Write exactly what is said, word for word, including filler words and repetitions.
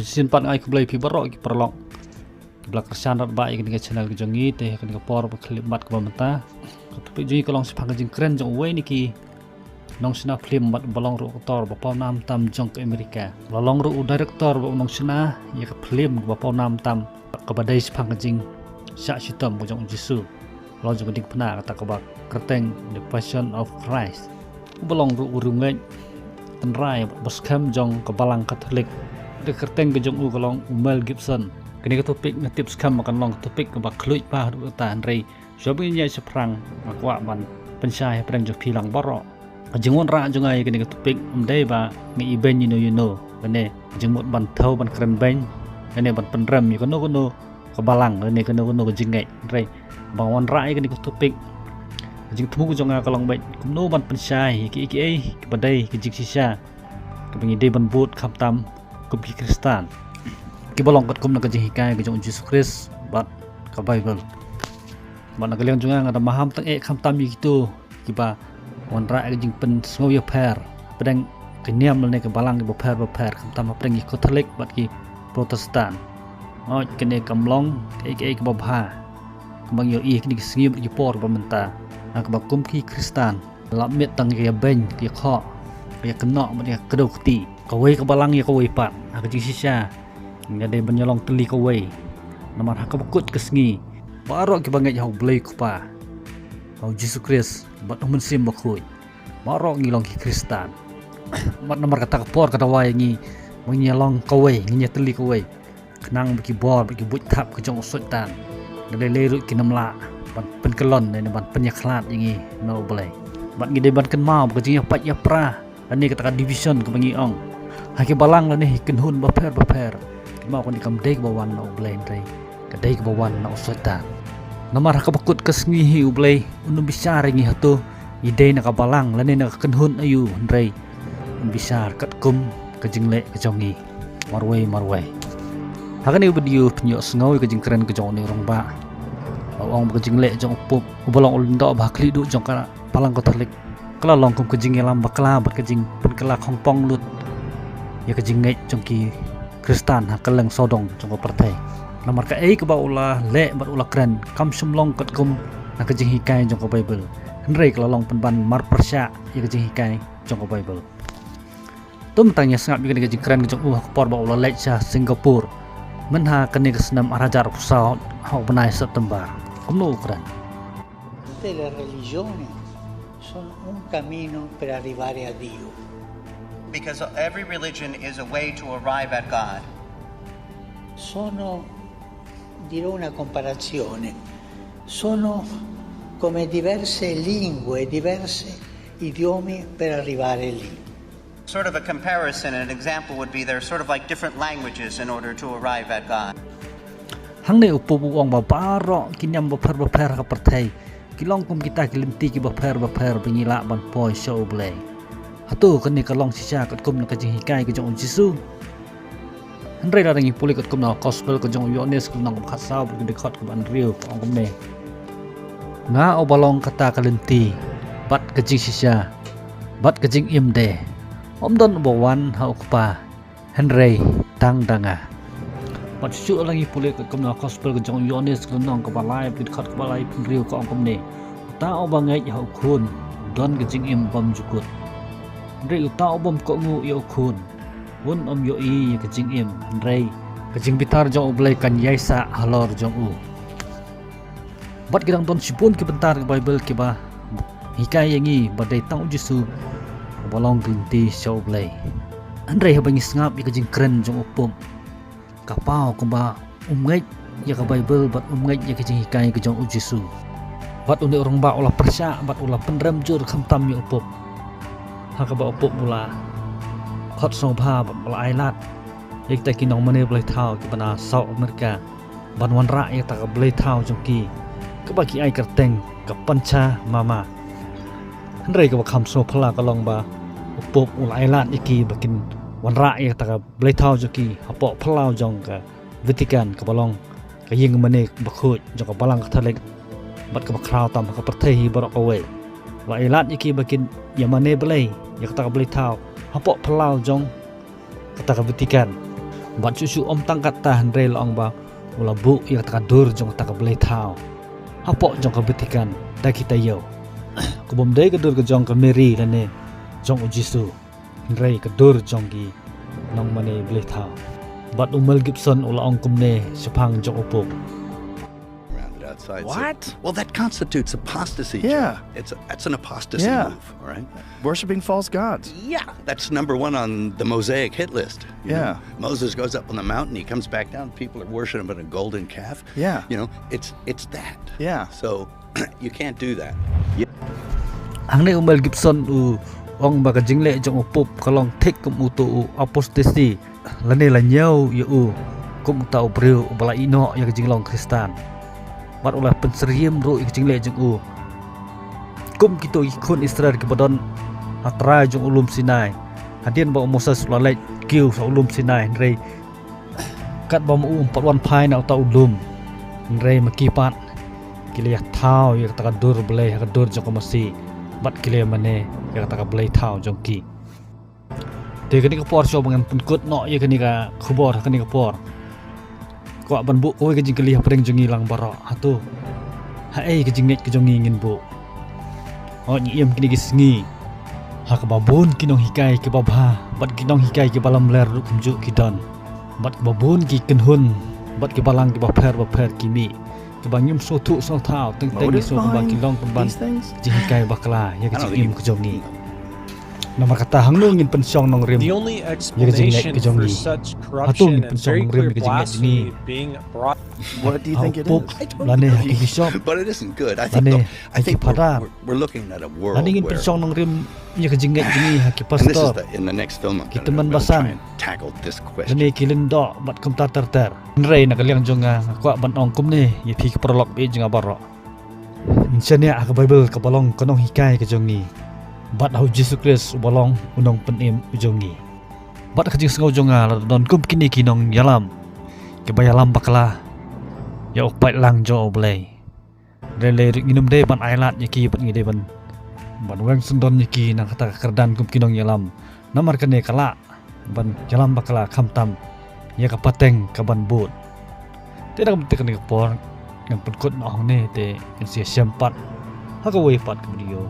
Shisien pat nga ai khublei phi baroh ki paralok kiba la kyrshan radbah ïa kane ka channel ka jong ngi. Te ha kane ka por ba khyllipmat kaba mynta, ka topic jong ngi ka long shaphang ka jingkren jong uwei na ki nongshna phlim bad uba long ruh u actor ba pawnam tam jong ka Amerika. La long ruh u director bad u nongshna ïa ka phlim kaba pawnam tam kaba dei shaphang ka jingshah shitom ka jong u Jisu. Long jong ka diengphna kata kaba kyrteng The Passion of Christ. Uba long ruh u riewngeit tynrai bad ba skhem jong ka Balang Katholik. Ka kyrteng ka jong u ka long u Mel Gibson. Kane ka topic nga tip skhem ba kan long ka topic kaba khluit bha haduh katta, hynrei shuwa ba ngin ïaid shaphrang, nga kwah ban pynshai hapdeng jong phi lang baroh. Ka jingwanrah jong nga ïa kane ka topic ym dei ba nga ibeiñ ïano ïano lane ka jingmut ban thew ban kren beiñ lane ban pynrem ïa kano kano ka balang lane kano kano ka jingngeit, hynrei ba nga wanrah ïa kane ka topic, ka jingthmu ka jong nga ka long beit kumno ban pynshai ïa kiei kiei kiba dei ka jingshisha kaba ngi dei ban bud khamtam kum ki Khristan kiba long katkum na ka jinghikai ka jong u Jisu Khrist bad ka Baibl. Bad na ka liang jong nga, nga da maham tang eh khamtam ïa kito kiba wanrah ïa ka jingpynsngew ïapher hapdeng ki niam lane ki balang kiba pher bapher, khamtam hapdeng ki Katholik bad ki Protestan. Hooid, kane kam long kaei kaei kaba bha kaba ngi ïohi ha kine ki sngi bad ki por ba mynta, ha kaba kum ki Khristan la miet tang ïa ka beiñ, ïa ka khoh, ïa ka kynnoh bad ïa ka kdew kti, kawei ka balang ïa kawei pat. Ha ka jingshisha ngi dei ban ïalong tylli kawei. Namar ha kaba kut ka sngi, baroh kiba ngeit ha u Blei Kpa, ha u Jisu Khrist bad u Mynsiem Bakhuid, baroh ngi long ki Khristan. Bad namar kata ka por ka dawa ïa ngi ba ngin ïalong kawei, ngin ïatylli kawei, khnang ba ki bor bad ki buit thap ka jong u Soitan, lada lei ruh kin ym lah ban pynkyllon ne ban pynïakhlad ïa ngi na u Blei. Bad ngi dei ban kynmaw ba ka jingïapait ïapra lane kata ka division kaba ngi ong ha ki balang lane ha ki kynhun bapher bapher, kynmaw kane kam dei kaba wan na u Blei, hynrei ka dei kaba wan na u Soitan. Namar ha kaba kut ka sngi hi u Blei un ym bishar ïa ngi hato ngi dei na ka balang lane na ka kynhun aïu, hynrei un bishar katkum ka jingleh ka jong ngi marwei marwei. Ha kane ka video phin ïohsngew ïa ka jingkren ka jong une u rangbah. U ong ba ka jingleh jong u Pope uba long u lyngdoh ba ha khlieh duh jong ka Balang Katholik ka la long kum ka jingïalam bakla bad ka jingpynkylla khongpong lut ïa ka jingngeit jong ki Khristan ha kylleng sawdong jong ka pyrthei. Namar kaei kaba u la leh bad u la kren kam shym long katkum na ka jinghikai jong ka Baibl, hynrei ka la long pynban marpyrshah ïa ka jinghikai jong ka Baibl. To mynta ngin ïa sngap ïa kane ka jingkren ka jong u ha ka por ba u la leit sha Singapore mynha kane ka snem ar hajar arphew saw ha u bnai September. Kumno u kren? Tutte le religioni sono un cammino per arrivare a Dio. Because every religion is a way to arrive at God. Sono, dirò una comparazione, sono come diverse lingue, diversi idiomi per arrivare lì. Sort of a comparison, an example would be they're sort of like different languages in order to arrive at God. Hangne u Pope u ong ba baroh ki niam bapher bapher ha ka pyrthei ki long kum kita ki lynti ki bapher bapher ba ngi lah ban poi sha u Blei. Hato kane ka long shisha katkum na ka jinghikai ka jong u Jisu? Hynrei lada ngi pule katkum na ka Gospel ka jong u Ïoannis ka lynnong kaba khatsaw bad ka dkhot kaba hynriew ka ong kumne: Nga uba long kata ka lynti bad ka jingshisha bad ka jingim de, ym don uba wan ha u Kpa hynrei tang da nga. Bad shuh shuh la ngi pule katkum na ka Gospel ka jong u Ïoannis ka lynnong kaba lai bad ka dkhot kaba laiphew hynriew ka ong kumne: Uta uba ngeit ha u Khun u don ka jingim bymjukut, hynrei uta u bym kohnguh ïa u Khun un ym ïohi ïa ka jingim, hynrei ka jingbitar jong u Blei kan ïaisah halor jong u. Bad ki dang don shibun ki bynta ha ka Baibl kiba hikai ïa ngi ba dei tang u Jisu uba long ka lynti sha u Blei. Hynrei haba ngi sngap ïa ka jingkren jong u Pope, ka paw kumba um ngeit ïa ka Baibl bad um ngeit ïa ka jinghikai ka jong u Jisu. Bad une u rangbah u la pyrshah bad u la pynrem jur khamtam ïa u Pope, ha kaba u Pope u la khot sngewbha bad u la ailad ïa kita ki nongmane blei thaw kiba na South America ban wanrah ïa kata ka blei thaw jong ki kaba ki ai kyrteng ka Pachamama. Hynrei kaba kham sngewphylla ka long ba u Pope u la ailad ïa ki ba kin wanrah ïa kata ka blei thaw jong ki hapoh phyllaw jong ka Vatican kaba long ka ïing mane bakhuid jong ka Balang Katholik bad kaba khraw tam ha ka pyrthei hi baroh kawei. U la ailad ïa ki ba kin ïa mane blei ïa kata ka blei thaw hapoh phyllaw jong kata ka Vatican. Bad shuh shuh ym tang katta hynrei la ong ba u la buh ïa kata ka dur jong kata ka blei thaw hapoh jong ka Vatican da ki taïew. Ka bym dei ka dur ka jong ka Mary lane jong u Jisu, hynrei ka dur jong ki nongmane blei thaw. Bad u Mel Gibson u la ong kumne shaphang jong u Pope. Around it outside. So- What? Well, that constitutes apostasy. Yeah. Joe. It's a, that's an apostasy Yeah. move. All right. Worshiping false gods. Yeah, that's number one on the Mosaic hit list. You Yeah. know? Moses goes up on the mountain. He comes back down. People are worshiping a golden calf. Yeah. You know, it's it's that. Yeah. So you can't do that. Hangne u Mel Gibson u ong ba ka jingleh jong u Pope ka long thik kum uto u apostasy, lane la ñiew ïa u kum uta u briew uba la ïehnoh ïa ka jinglong Khristan. Bad u la pynsyriem ruh ïa ka jingleh jong u kum kito ki khun Israel kiba don ha trai jong u lum Sinai. Hadien ba u Moses u la leit kiew sha u lum Sinai, hynrei katba ma u um pat wan phai na uta u lum, hynrei ma ki pat ki la ïa thaw ïa kata ka dur blei ha ka dur jong ka masi, bad ki la ïa mane ïa kata ka blei thaw jong ki. Te kane ka por shuwa ba ngan pynkut noh ïa kane ka khubor ha kane ka por, kwah ban buh kawei ka jingkylli hapdeng jong ngi lang baroh. Hato haei ka jingngeit ka jong ngi ngin buh? Hooid, ngi im kine ki sngi ha kaba bun ki nonghikai kiba bha bad ki nonghikai kiba lamler ruh kumjuh ki don, bad kaba bun ki kynhun bad ki balang kiba pher bapher ki mih, kiba ngim sngewthuh sngewthaw teng teng ngi sngew kumba ki long pynban jinghikai bakla ïa ka jingim ka jong ngi. Namar kata hangno ngin pynshong nongrim ïa ka jingngeit ka jong ngi? Hato ngin pynshong nongrim ïa ka jingngeit jong ngi ha u Pope lane ha ki bishop lane ha ki phadar? Lane ngin pynshong nongrim ïa ka jingngeit jong ngi ha ki pastor, ki tymmen basan, lane ki lyngdoh bad kumta ter ter? Hynrei na ka liang jong nga, nga kwah ban ong kumne ïa phi ki paralok baieit jong nga baroh. Ngin shaniah ha ka Baibl kaba long ka nonghikai ka jong ngi, bad ha u Jisu Khrist uba long u Nongpynim u jong ngi. Bad ka jingsngew jong nga, lada don kum kine ki nongïalam kiba ïalam bakla ïa u paidlang jong U Blei, lei lei ruh ngin ym dei ban ailad ïa ki bad ngi dei ban, ban weng syndon ïa ki na kata ka kyrdan kum ki nongïalam. Namar kane ka lah ban ïalam bakla khamtam ïa ka pateng kaban bud. Te da ka bynta kane ka por ngan pynkut noh hangne, te ngin sa ïashem pat ha kawei pat ka video.